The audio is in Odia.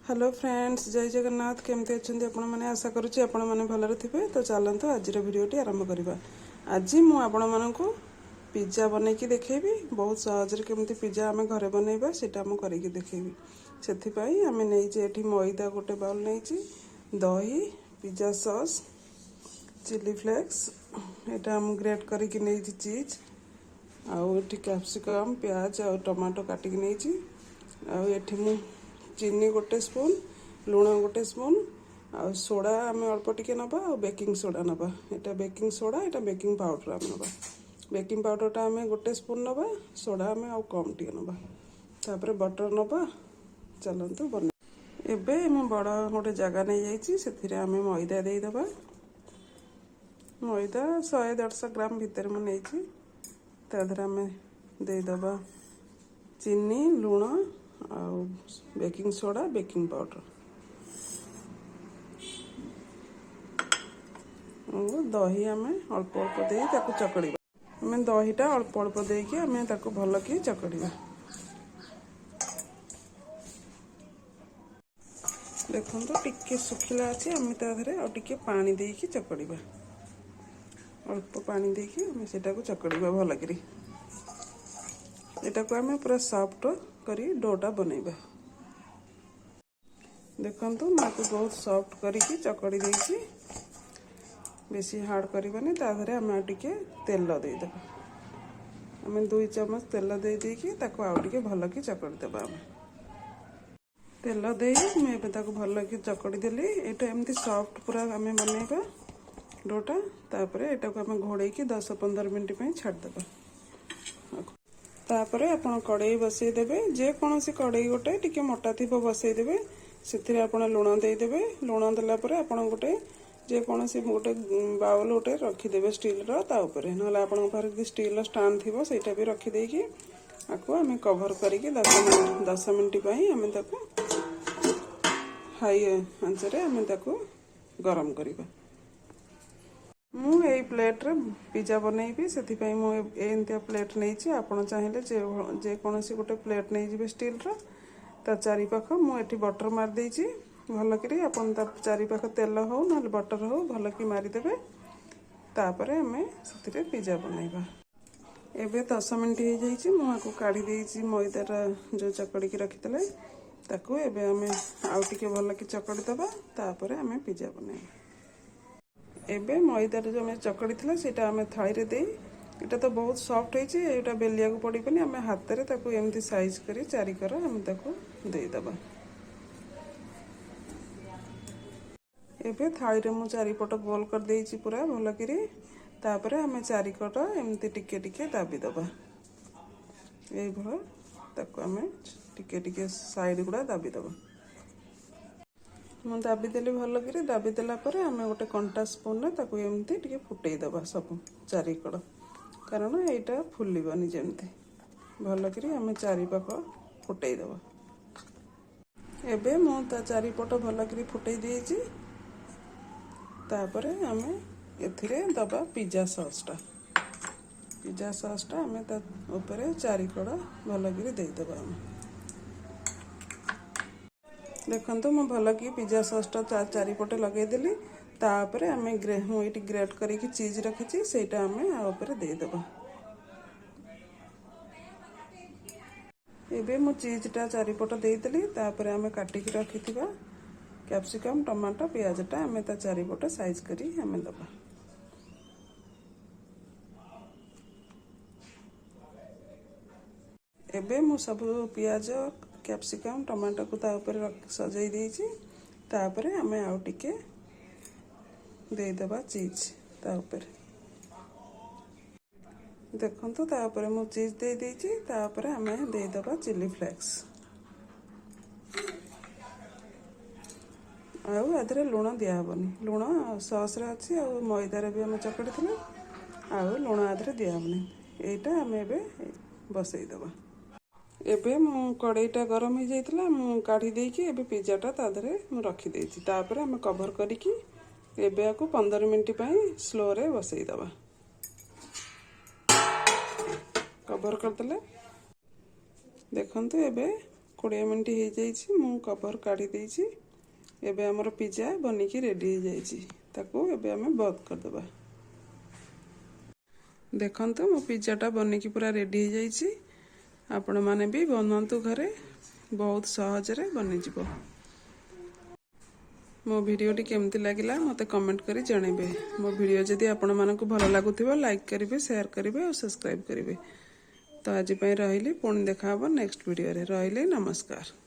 ହ୍ୟାଲୋ ଫ୍ରେଣ୍ଡସ୍, ଜୟ ଜଗନ୍ନାଥ। କେମିତି ଅଛନ୍ତି ଆପଣମାନେ? ଆଶା କରୁଛି ଆପଣମାନେ ଭଲରେ ଥିବେ। ତ ଚାଲନ୍ତୁ, ଆଜିର ଭିଡ଼ିଓଟି ଆରମ୍ଭ କରିବା। ଆଜି ମୁଁ ଆପଣମାନଙ୍କୁ ପିଜା ବନେଇକି ଦେଖେଇବି। ବହୁତ ସହଜରେ କେମିତି ପିଜା ଆମେ ଘରେ ବନେଇବା, ସେଇଟା ମୁଁ କରିକି ଦେଖେଇବି। ସେଥିପାଇଁ ଆମେ ନେଇଛି ଏଠି ମଇଦା ଗୋଟେ ବାଉଲ୍ ନେଇଛି, ଦହି, ପିଜା ସସ୍, ଚିଲି ଫ୍ଲେକ୍ସ, ଏଇଟା ମୁଁ ଗ୍ରେଟ୍ କରିକି ନେଇଛି ଚିଜ୍, ଆଉ ଏଠି କ୍ୟାପ୍ସିକମ୍, ପିଆଜ ଆଉ ଟମାଟୋ କାଟିକି ନେଇଛି। ଆଉ ଏଠି ମୁଁ ଚିନି ଗୋଟେ ସ୍ପୁନ୍, ଲୁଣ ଗୋଟେ ସ୍ପୁନ୍ ଆଉ ସୋଡ଼ା ଆମେ ଅଳ୍ପ ଟିକେ ନେବା ଆଉ ବେକିଂ ସୋଡ଼ା ନେବା। ଏଇଟା ବେକିଂ ସୋଡ଼ା, ଏଇଟା ବେକିଂ ପାଉଡ଼ର ଆମେ ନେବା। ବେକିଂ ପାଉଡ଼ରଟା ଆମେ ଗୋଟେ ସ୍ପୁନ୍ ନେବା, ସୋଡ଼ା ଆମେ ଆଉ କମ୍ ଟିକେ ନେବା, ତାପରେ ବଟର୍ ନେବା। ଚାଲନ୍ତୁ ବନେଇ। ଏବେ ମୁଁ ବଡ଼ ଗୋଟେ ଜାଗା ନେଇଯାଇଛି, ସେଥିରେ ଆମେ ମଇଦା ଦେଇଦେବା। ମଇଦା 100-150 ଗ୍ରାମ ଭିତରେ ମୁଁ ନେଇଛି। ତା ଦେହରେ ଆମେ ଦେଇଦେବା ଚିନି, ଲୁଣ ଆଉ ବେକିଂ ସୋଡ଼ା, ବେକିଂ ପାଉଡ଼ର। ଦହି ଆମେ ଅଳ୍ପ ଅଳ୍ପ ଦେଇ ତାକୁ ଚକଡ଼ିବା। ଆମେ ଦହିଟା ଅଳ୍ପ ଅଳ୍ପ ଦେଇକି ଆମେ ତାକୁ ଭଲକି ଚକଡ଼ିବା। ଦେଖନ୍ତୁ, ଟିକେ ଶୁଖିଲା ଅଛି। ଆମେ ତା ଦେହରେ ଆଉ ଟିକେ ପାଣି ଦେଇକି ଚକଡ଼ିବା। ଅଳ୍ପ ପାଣି ଦେଇକି ଆମେ ସେଇଟାକୁ ଚକଡ଼ିବା ଭଲକିରି। ଏଟାକୁ ଆମେ ପୁରା ସଫ୍ଟ କରି ଡୋଟା ବନେଇବା। ଦେଖନ୍ତୁ, ମୁଁ ଆକୁ ବହୁତ ସଫ୍ଟ କରିକି ଚକଡ଼ି ଦେଇଛି। ବେଶୀ ହାର୍ଡ଼ କରିବାନି। ତା ଦେହରେ ଆମେ ଆଉ ଟିକେ ତେଲ ଦେଇଦେବା। ଆମେ 2 ଚାମଚ ତେଲ ଦେଇ ଦେଇକି ତାକୁ ଆଉ ଟିକେ ଭଲକି ଚକଡ଼ି ଦେବା। ଆମେ ତେଲ ଦେଇ ମୁଁ ଏବେ ତାକୁ ଭଲକି ଚକଡ଼ି ଦେଲି। ଏଇଟା ଏମିତି ସଫ୍ଟ ପୁରା ଆମେ ବନେଇବା ଡୋଟା। ତାପରେ ଏଟାକୁ ଆମେ ଘୋଡ଼େଇକି 10-15 ମିନିଟ୍ ପାଇଁ ଛାଡ଼ିଦେବା। ତାପରେ ଆପଣ କଡ଼େଇ ବସେଇ ଦେବେ। ଯେକୌଣସି କଡ଼େଇ ଗୋଟେ ଟିକେ ମୋଟା ଥିବ ବସେଇ ଦେବେ। ସେଥିରେ ଆପଣ ଲୁଣ ଦେଇଦେବେ। ଲୁଣ ଦେଲା ପରେ ଆପଣ ଗୋଟେ ଯେକୌଣସି ଗୋଟେ ବାଉଲ ଗୋଟେ ରଖିଦେବେ ଷ୍ଟିଲ୍ର ତା ଉପରେ। ନହେଲେ ଆପଣଙ୍କ ପାଖରେ ଯଦି ଷ୍ଟିଲ୍ର ଷ୍ଟାଣ୍ଡ ଥିବ, ସେଇଟା ବି ରଖିଦେଇକି ଆକୁ ଆମେ କଭର କରିକି 10 ମିନିଟ୍, 10 ମିନିଟ୍ ପାଇଁ ଆମେ ତାକୁ ହାଇ ଆଞ୍ଚରେ ଆମେ ତାକୁ ଗରମ କରିବା। ମୁଁ ଏଇ ପ୍ଲେଟ୍ରେ ପିଜା ବନେଇବି, ସେଥିପାଇଁ ମୁଁ ଏମିତିଆ ପ୍ଲେଟ୍ ନେଇଛି। ଆପଣ ଚାହିଁଲେ ଯେକୌଣସି ଗୋଟେ ପ୍ଲେଟ୍ ନେଇଯିବେ ଷ୍ଟିଲ୍ର। ତା ଚାରିପାଖ ମୁଁ ଏଠି ବଟର୍ ମାରିଦେଇଛି ଭଲକରି। ଆପଣ ତା ଚାରିପାଖ ତେଲ ହଉ ନହେଲେ ବଟର୍ ହଉ, ଭଲକି ମାରିଦେବେ। ତାପରେ ଆମେ ସେଥିରେ ପିଜା ବନେଇବା। ଏବେ 10 ମିନିଟ୍ ହେଇଯାଇଛି। ମୁଁ ଆକୁ କାଢ଼ି ଦେଇଛି। ମଇଦାଟା ଯେଉଁ ଚକଡ଼ିକି ରଖିଥିଲେ, ତାକୁ ଏବେ ଆମେ ଆଉ ଟିକେ ଭଲକି ଚକଡ଼ି ଦେବା। ତାପରେ ଆମେ ପିଜା ବନେଇବା। ଏବେ ମଇଦାରେ ଯେଉଁ ଆମେ ଚକଡ଼ି ଥିଲା, ସେଇଟା ଆମେ ଥାଳିରେ ଦେଇ, ଏଇଟା ତ ବହୁତ ସଫ୍ଟ ହେଇଛି, ଏଇଟା ବେଲିବାକୁ ପଡ଼ିବନି। ଆମେ ହାତରେ ତାକୁ ଏମିତି ସାଇଜ୍ କରି ଚାରିକର ଆମେ ତାକୁ ଦେଇଦେବା। ଏବେ ଥାଳିରେ ମୁଁ ଚାରିପଟ ଗୋଲ କରିଦେଇଛି ପୁରା ଭଲକିରି। ତାପରେ ଆମେ ଚାରିକଟ ଏମିତି ଟିକେ ଟିକେ ଦାବି ଦେବା। ଏଇଭଳି ତାକୁ ଆମେ ଟିକେ ଟିକେ ସାଇଡ଼ ଗୁଡ଼ା ଦାବି ଦେବା। ମୁଁ ଦାବି ଦେଲି ଭଲକିରି। ଦାବି ଦେଲା ପରେ ଆମେ ଗୋଟେ କଣ୍ଟା ସ୍ପୁନରେ ତାକୁ ଏମିତି ଟିକେ ଫୁଟେଇ ଦେବା ସବୁ ଚାରିକଡ଼, କାରଣ ଏଇଟା ଫୁଲିବନି ଯେମିତି। ଭଲକିରି ଆମେ ଚାରିପାଖ ଫୁଟେଇ ଦେବା। ଏବେ ମୁଁ ତା ଚାରିପଟ ଭଲକିରି ଫୁଟେଇ ଦେଇଛି। ତାପରେ ଆମେ ଏଥିରେ ଦେବା ପିଜା ସସ୍ଟା। ପିଜା ସସ୍ଟା ଆମେ ତା ଉପରେ ଚାରିକଡ଼ ଭଲକିରି ଦେଇଦେବା ଆମେ। ଦେଖନ୍ତୁ, ମୁଁ ଭଲକି ପିଜା ସସ୍ଟା ଚାରିପଟେ ଲଗେଇଦେଲି। ତାପରେ ଆମେ ମୁଁ ଏଇଠି ଗ୍ରେଟ୍ କରିକି ଚିଜ୍ ରଖିଛି, ସେଇଟା ଆମେ ଆ ଉପରେ ଦେଇଦେବା। ଏବେ ମୁଁ ଚିଜ୍ଟା ଚାରିପଟ ଦେଇଦେଲି। ତାପରେ ଆମେ କାଟିକି ରଖିଥିବା କ୍ୟାପ୍ସିକମ୍, ଟମାଟୋ, ପିଆଜଟା ଆମେ ତା ଚାରିପଟ ସାଇଜ୍ କରି ଆମେ ଦେବା। ଏବେ ମୁଁ ସବୁ ପିଆଜ, କ୍ୟାପ୍ସିକମ୍, ଟମାଟୋକୁ ତା ଉପରେ ସଜେଇ ଦେଇଛି। ତାପରେ ଆମେ ଆଉ ଟିକେ ଦେଇଦେବା ଚିଜ୍ ତା ଉପରେ। ଦେଖନ୍ତୁ, ତାପରେ ମୁଁ ଚିଜ୍ ଦେଇ ଦେଇଛି। ତାପରେ ଆମେ ଦେଇଦେବା ଚିଲି ଫ୍ଲେକ୍ସ। ଆଉ ଆ ଦେହରେ ଲୁଣ ଦିଆହେବନି। ଲୁଣ ସସ୍ରେ ଅଛି ଆଉ ମଇଦାରେ ବି ଆମେ ଚକଟିଥିଲେ। ଆଉ ଲୁଣ ଆ ଦେହରେ ଦିଆହେବନି। ଏଇଟା ଆମେ ଏବେ ବସେଇଦେବା। ଏବେ ମୁଁ କଡ଼େଇଟା ଗରମ ହେଇଯାଇଥିଲା, ମୁଁ କାଢ଼ି ଦେଇକି ଏବେ ପିଜାଟା ତା ଦେହରେ ମୁଁ ରଖିଦେଇଛି। ତାପରେ ଆମେ କଭର କରିକି ଏବେ ଆକୁ 15 ମିନିଟ୍ ପାଇଁ ସ୍ଲୋରେ ବସେଇଦେବା। କଭର କରିଦେଲେ। ଦେଖନ୍ତୁ, ଏବେ 20 ମିନିଟ୍ ହେଇଯାଇଛି, ମୁଁ କଭର୍ କାଢ଼ି ଦେଇଛି। ଏବେ ଆମର ପିଜା ବନିକି ରେଡ଼ି ହେଇଯାଇଛି। ତାକୁ ଏବେ ଆମେ ବନ୍ଦ କରିଦେବା। ଦେଖନ୍ତୁ, ମୋ ପିଜାଟା ବନିକି ପୁରା ରେଡ଼ି ହେଇଯାଇଛି। ଆପଣମାନେ ବି ବନାନ୍ତୁ ଘରେ, ବହୁତ ସହଜରେ ବନିଯିବ। ମୋ ଭିଡ଼ିଓଟି କେମିତି ଲାଗିଲା, ମୋତେ କମେଣ୍ଟ କରି ଜଣାଇବେ। ମୋ ଭିଡ଼ିଓ ଯଦି ଆପଣମାନଙ୍କୁ ଭଲ ଲାଗୁଥିବ, ଲାଇକ୍ କରିବେ, ସେୟାର କରିବେ ଆଉ ସବସ୍କ୍ରାଇବ୍ କରିବେ। ତ ଆଜି ପାଇଁ ରହିଲି, ପୁଣି ଦେଖା ହେବ ନେକ୍ସଟ ଭିଡ଼ିଓରେ। ରହିଲି, ନମସ୍କାର।